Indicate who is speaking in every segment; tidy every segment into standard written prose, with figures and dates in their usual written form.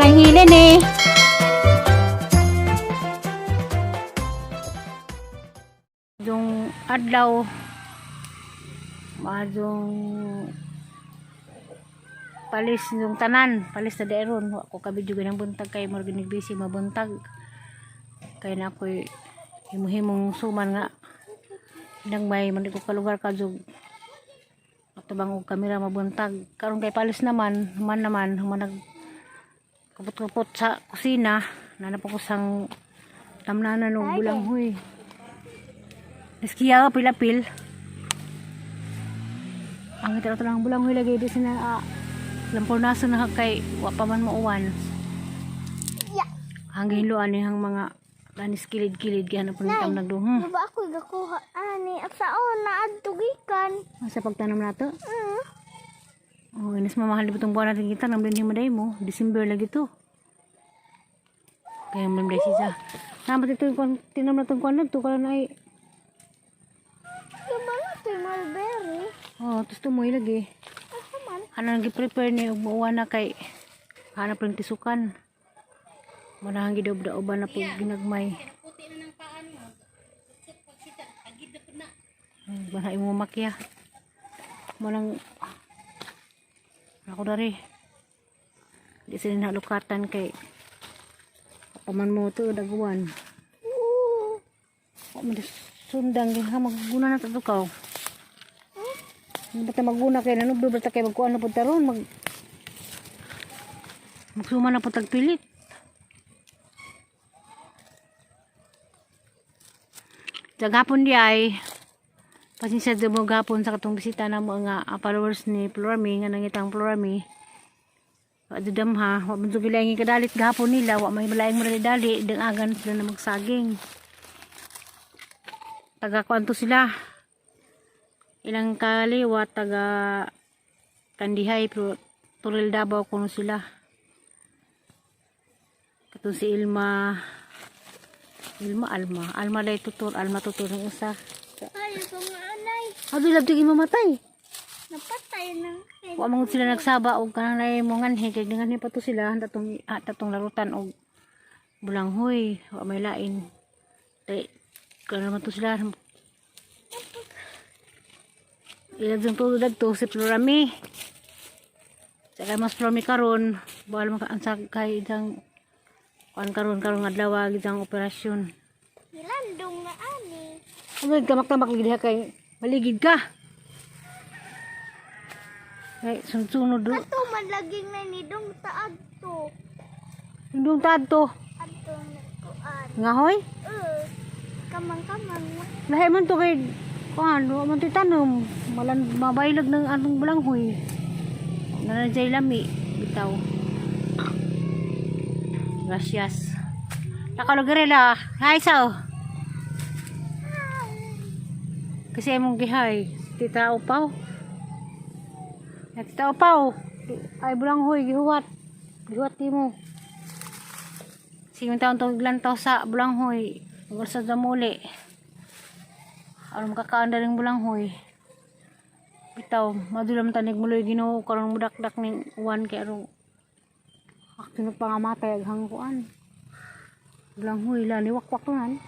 Speaker 1: Sobrang hilin eh. Yung adlaw, maadong palis yung tanan, palis na deron. Wa ko kabidyo ganang buntag kay murag busy mabuntag. Kay na ako'y himo-himong suman nga nang may man di ko kalugar kadyo atubang og kamera mabuntag. Karon kay palis naman, human naman, human nag kupot-kupot sa kusina, nanap ko sang tamnanan og bulanghoy. Naskiya ka pila-pil. Ang ito lang bulanghoy lagi di sina lampornaso na kay wa pa man mauwan.
Speaker 2: Ya.
Speaker 1: Hanggang hinluan ni hang mga tanis kilid-kilid kaya na po nang nagduhong.
Speaker 2: Di ba ako gakuha ani at sa una adto gikan.
Speaker 1: Sa pagtanom nato. Oh, inis mamahal di itong buwan natin kita nang bilhin mo mo. December lagi to. Kaya mo dahil siya. Namat ito yung tinam na itong kuwan to karon ay
Speaker 2: Di ba na to yung mulberry?
Speaker 1: oh, tapos tumoy lagi.
Speaker 2: Asa man?
Speaker 1: Ano nang gi-prepare ni ug muuwan na kay hanap lang tisukan. Manahang gidob-daoban na po ginagmay. Bana imo makya. Manang ako dari. Di sila nalukatan kay paman mo to daguan.
Speaker 2: Oo.
Speaker 1: Wa man sundang gin ha magguna na to kaw. Hindi ba ta maguna kay nanubdo ba ta kay magkuan na pud taron magsuma na pud tagpilit. Sa gapon di ay pasensya do mo gapon sa katong bisita na mo nga followers ni Florami nga nangitang Florami. Wa dudam ha, wa man jud laing kadalit gapon nila, wa may laing mo dali dangagan sila na magsaging. Taga kuanto sila. Ilang kaliwa taga Kandihay pero Turil Davao kuno sila. Katong si Ilma Ilma Alma Alma day tutor Alma tutor ng isa.
Speaker 2: Ay, kung anay.
Speaker 1: Abi labtig mamatay.
Speaker 2: Napatay na.
Speaker 1: Wa man gud sila nagsaba og kanang nay mo nganhi kay nganhi pa to sila tatong tatong larutan og bulanghoy wa may lain. Kay kana man to sila. Ilan yung tulo dagto si Florami. Sa mas Florami karon, bawal maka sa kay idang kuan karon karon adlaw idang operasyon.
Speaker 2: Nilandong na ani.
Speaker 1: Ano tamak-tamak lagi diha kay maligid ka. Ay, sunod-sunod do.
Speaker 2: Kato man laging na nidong taad to.
Speaker 1: Indong tadto.
Speaker 2: Adto na kuan.
Speaker 1: Ngahoy?
Speaker 2: Kamang-kamang.
Speaker 1: Lahi man to kay kuan, wa man to tanom. Malan mabaylag ng atong bulanghoy. Nananjay lami bitaw. Gracias. Nakalugere la. Hi sao. Kasi imong gihay, Tita Upaw. Ay, Tita Upaw. Ay bulanghoy gihuwat. Gihuwat nimo. Sige taon tong lantaw sa bulanghoy. Ugol sa damuli. Aron makakaon ring bulanghoy. Bitaw, madulam tanig muloy Ginoo karon mudakdak ning uwan kay arong ako pangamatay aghang kuan. Bulanghoy la ni wakwak nan.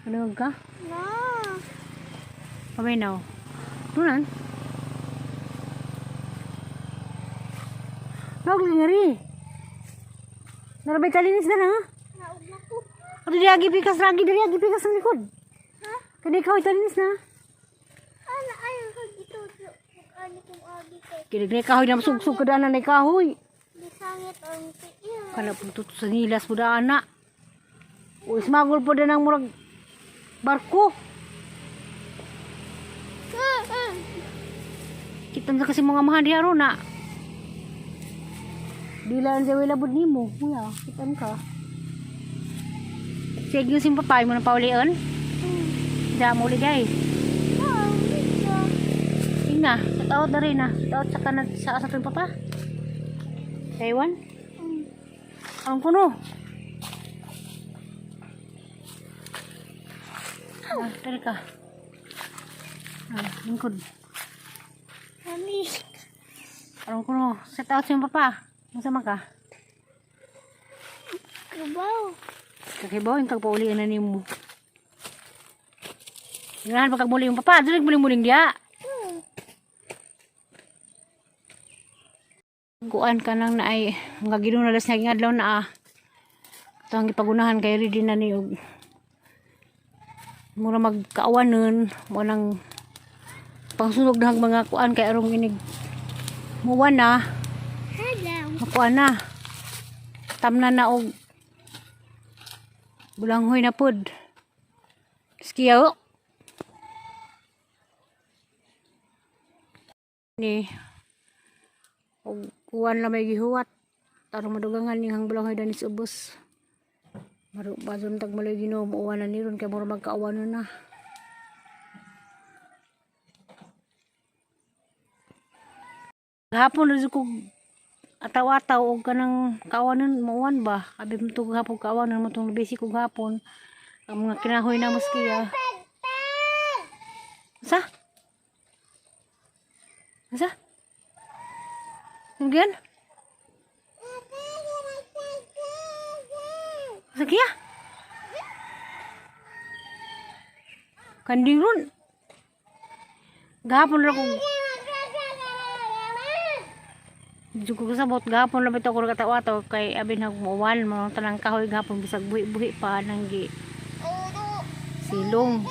Speaker 1: Ano ka?
Speaker 2: Na.
Speaker 1: Paminaw. Tunan. Nawag lingari. Narabay kalinis na na ha?
Speaker 2: Naog na ko.
Speaker 1: Ano di agi pikas lagi diri agi pikas ang likod.
Speaker 2: Ha?
Speaker 1: Kani ikaw italinis na.
Speaker 2: Ana ay kag ito. Ani kung agi kay.
Speaker 1: Kinig na kahoy na sugsug kada na kahoy.
Speaker 2: Bisangit ang tiil.
Speaker 1: Kana po to sa nilas po daan na. O smuggle po din ang murag barko. Kita na kasi mga mahan diha ron na. Dila ang jaway labod nimo. Kuya, kitan ka. Sige yung papay mo na paulion. Da mo ligay.
Speaker 2: Ah, medyo.
Speaker 1: Ina, shout out na rin na. Shout out sa kanan sa tuwing papa. Taiwan. Ang kuno. Ah, tari ka. Ah, lingkod.
Speaker 2: Mami.
Speaker 1: Aron kuno. Shout out sa iyong papa. Unsa man ka?
Speaker 2: Kabaw.
Speaker 1: Kakibaw yung kagpauli na nimo. Ganahan pa kag muli yung papa, dili muling-muling diya. Kuan ka nang naay, ang gaginong na las nga adlaw na ah. Ito ang gipagunahan kay ready na ni og mura magkaawanon mo nang pangsunog na ang mga kuan kay arong inig muwan na.
Speaker 2: Hello.
Speaker 1: Makuan na, tamna na og bulanghoy na pod. Skiyaw ni og kuan la may gihuwat tarong madugangan ning hang bulanghoy danis ubos. Maru bazon tag maloy Ginoo, muuwan na ni ron kay mura magkaawanon na. Gahapon ra jud ko ataw-ataw og kanang kaawanon muuwan ba. Abi mo to gahapon kaawanon mo tong busy ko gahapon. Ang mga kinahoy na maski ah. Sa? Sa? Ano yan? Sa kiya? Kanding ron. Gahapon ra ko. Di ko kasabot gahapon labit ako nagataw-ataw kay abi nagmuwan mo tanang kahoy gahapon bisag buhi-buhi pa nang gi silong.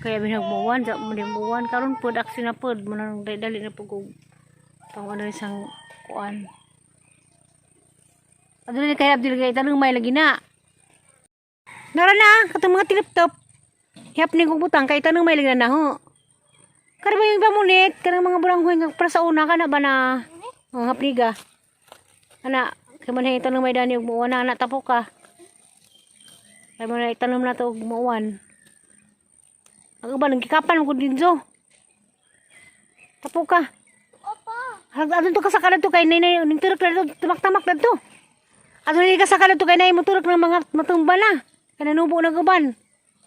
Speaker 1: Kaya abi nagmuwan sa mo muwan karon pod action na pod mo nang dali na pud kog pang ano isang kuan. Adto ni kay Abdul kay tanong may lagi na. Nara na katong mga tilip-top. Hiyap ni kong butang kay tanong may lagi na ho. Kari ba yung pamunit? Kanang mga bulanghoy nga para sa una ka na ba na? Oh, hapliga. Ana, kay man hay tanong may dani og muwan na ana tapo ka. Kay man hay tanom na to og muwan. Ang uban gikapan mo dinzo. Tapo ka.
Speaker 2: Opa.
Speaker 1: Adto to ka sa kaladto kay nay nay ning turok na to tamak-tamak na to. Adto ni ka sa kaladto kay nay moturok ng mga matumba na. Kananubo na guban.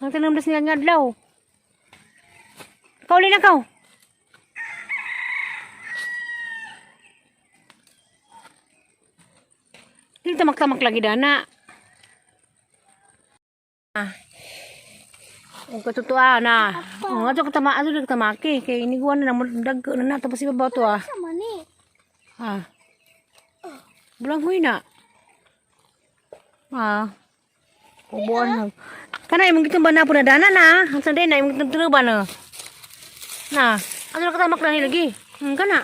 Speaker 1: Ang tanom das nila nga adlaw. Kauli na kaw. Dili tamak-tamak lagi dana. Ah. Ang katutuan na. Oh, ato ka tama, ato ka tamaki kay iniguan na nang dag na na tapos ibabaw to ah.
Speaker 2: Sama ni.
Speaker 1: Ah. Bulang huy na. Ah. Ubuan na. Kana imong gitumba na po na dana na. Ang sanday na imong gitumba na. Na. Ano ka tamak na ni lagi? Kana.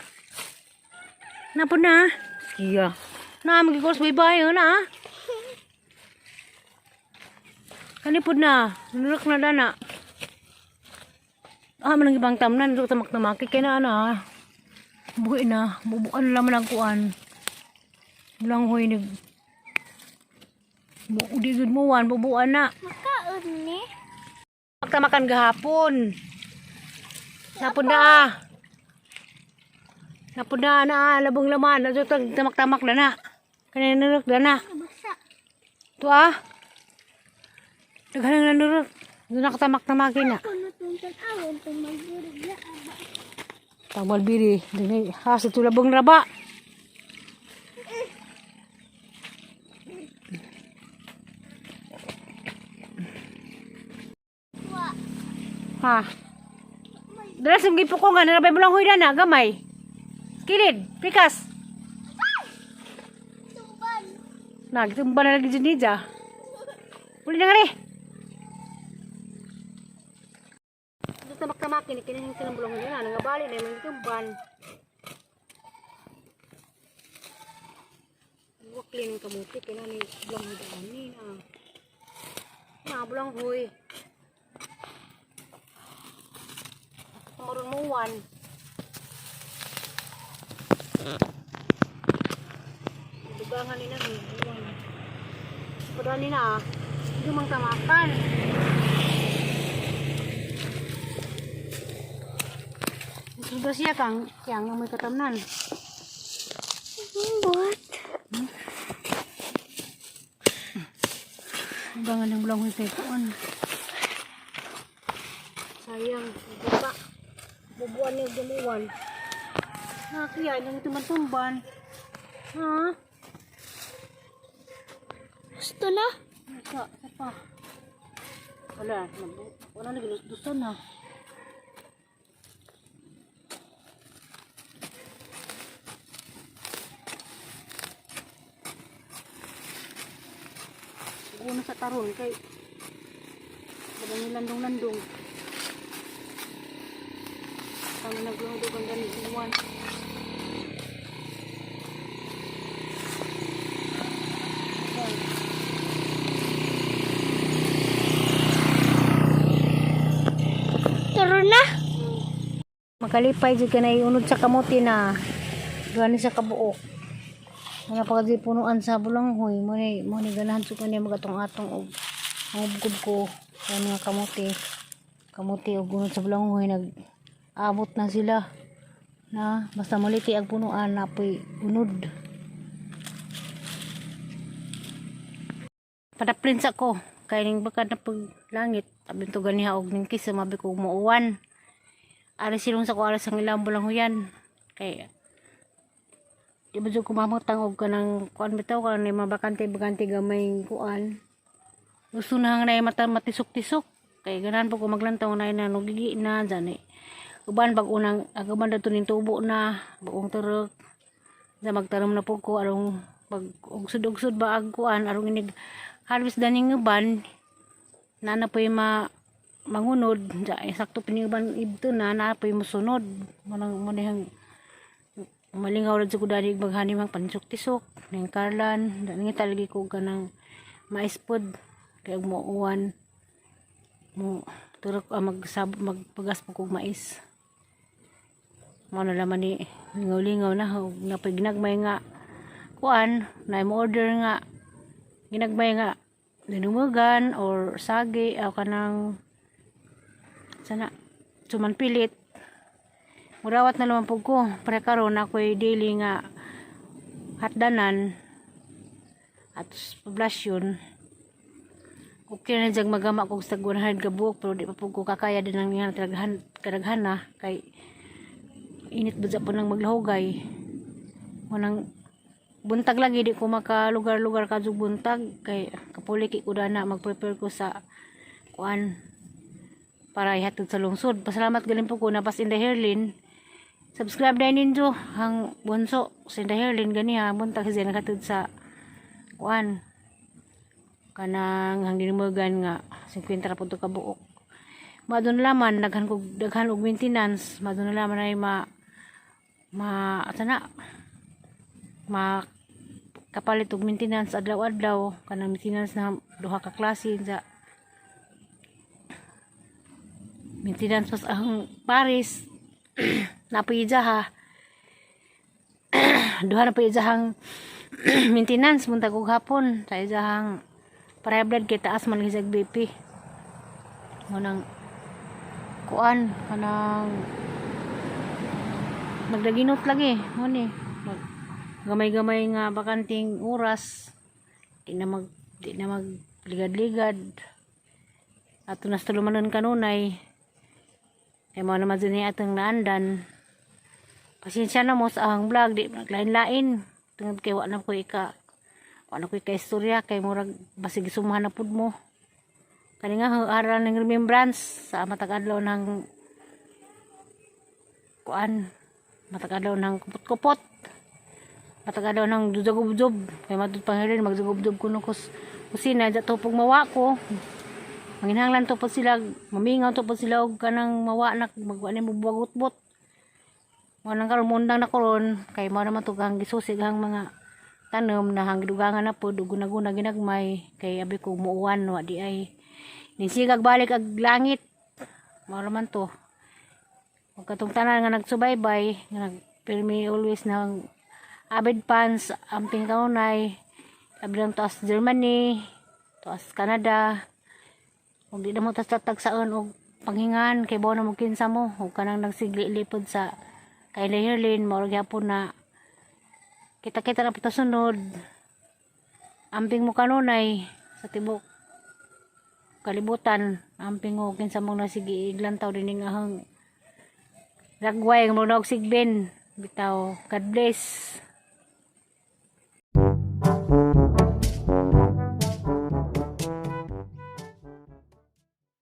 Speaker 1: Na po na. Siya. Na magigos bye bye na. Kani po na. Nurok na dana. Ah, manang ibang tamnan nurok tamak tamaki kay na ana. Ah. Buhi na. Bubuan lang man ang kuan. Bulang huy ni. Di gud mo wan, bubuan na.
Speaker 2: Makaon ni.
Speaker 1: Magtamakan gahapon. Napon na ah. Napon na na ah, labong laman. Adto tamak-tamak na na. Kanina nurok na na.
Speaker 2: Basa.
Speaker 1: To ah. Daghan na nurok. Doon nakatamak-tamakin na.
Speaker 2: Kuno tong tan-awon tong magburig na aba.
Speaker 1: Tamal biri. Dinay ha sa tulabong raba.
Speaker 2: Wa.
Speaker 1: Ha. Dala sa mga nga narabay mo lang huy na gamay. Kilid, pikas.
Speaker 2: Tumban.
Speaker 1: Nagtumba na lagi dyan dyan. Uli na nga rin. Ito tamak-tamak, kinikinahing ka ng bulong na, nangabali na yung tumban. Waklin ng kamuti, kailangan yung bulong huy ni na. Na, bulong huy. Maroon mo wan. Dugangan ni na, may buwan. Padaan ni na, hindi mang tamakan. Sudah siya kang, yang may katamnan.
Speaker 2: What?
Speaker 1: Dugangan ng bulong sa ikuan. Sayang, buka. Bubuan niya gumuwan. Ha, kuya, ilang tumban-tumban. Ha?
Speaker 2: Gusto na?
Speaker 1: Isa pa. Wala, wala na gilusdusan ha. Una sa taron kay wala ni landong-landong. Kami naglungdog ang ganit buwan.
Speaker 2: Taro na.
Speaker 1: Makalipay jud ka na iunod sa kamote na duha ni sa kabuok. Mga pagadi punuan sa bulanghoy mo ni ganahan jud kani magatong-atong og ang ubgob ko sa mga kamote. Kamote og unod sa bulanghoy, nag abot na sila na basta muliti ang punuan na po'y unod. Padaplin sa ko kay ning bakad na pag langit abin to ganiha og ning kisa mabi ko muuwan. Ari silong sa ko aras ang ilang bulanghuyan kay di ba jud kumamutang og kanang kuan bitaw, kanang may mga bakante bakante gamay kuan, gusto na hang na mata matisok-tisok kay ganahan po ko maglantaw na na nugigi na dyan eh. Uban pag unang agaban dato ning tubo na buong turok sa magtanom na po ko arong pag ugsod-ugsod ba ag kuan arong inig harvest daning uban na na po ma mangunod ja eh, sakto piniuban ibto na na po musunod manang manihang malingaw ra jud ko dani maghanim ang panisok-tisok ning karlan dani talagi ko kanang mais pod kay og muuwan mo turok ah, magsab magpagas po kog mais. Mo na laman ni lingaw-lingaw na og napaginagmay nga kuan na mo order nga ginagmay nga dinumugan or sagi o kanang sana sumanpilit. Murawat na naman po ko para karon ako'y daily nga hatdanan at poblasyon. Okay na diyang magama kog sa 100 ka buok, pero di pa po ko kakaya din ang nga kadaghan kadaghana kay init ba po nang maglahogay manang buntag lagi di ko makalugar-lugar kadtong buntag kay kapuliki ko dana mag-prepare ko sa kuan para ihatod sa lungsod. Pasalamat galing po ko na pas in the Herlin. Subscribe na ninyo ang bunso sa in the Herlin ganiha buntag siya naghatod sa kuan kanang hangginumagan nga 50 ra po to kabuok. Madun laman daghan kog daghan og maintenance, madun laman ay ma ma asa na ma kapalit og maintenance adlaw-adlaw, kanang maintenance na duha ka klase sa maintenance pas ang Paris napoy ha duha na po ijahang maintenance buntag ug hapon sa ijahang para blood kay taas man lagi sa BP mo nang kuan kanang magdaginot lagi mo ni mag, gamay-gamay nga bakanting oras di na mag ligad-ligad ato nas tulumanon kanunay kay mao naman din atong naandan. Pasensya na mo sa ang vlog di naglain-lain tungod kay wa na ko ika istorya kay murag basig sumahan na pud mo. Kani nga aral ng remembrance sa matag adlaw ng kuan, matag adlaw ng kupot-kupot, matag adlaw ng dudagubdob kay matud pangirin magdugubdob kuno kus kusina ja tupog mawa ko. Manginahanglan to po sila, mamingaw to po sila og kanang mawa na magwa ni mo. Mo nang karon mundang na koron kay mao naman to kang gisusig ang mga tanom na hang gidugangan na pod ug guna-guna ginagmay kay abi ko muuwan wa di ay ninsigag balik ag langit. Mao naman to ug katong tanan nga nagsubaybay nga nagpirmi always ng avid fans, amping kanunay abi lang taas Germany, taas Canada, ug di na mo tas tatagsaon og panghingan kay bawo na mo kinsa mo ug kanang nagsigli lipod sa kay Herlin. Mao ra gyapon na kita-kita na po ta sunod. Amping mo kanunay sa tibok kalibutan, amping mo kinsa mo na sige iglantaw din nga ahang ragway nga mo og sigbin. Bitaw. God bless.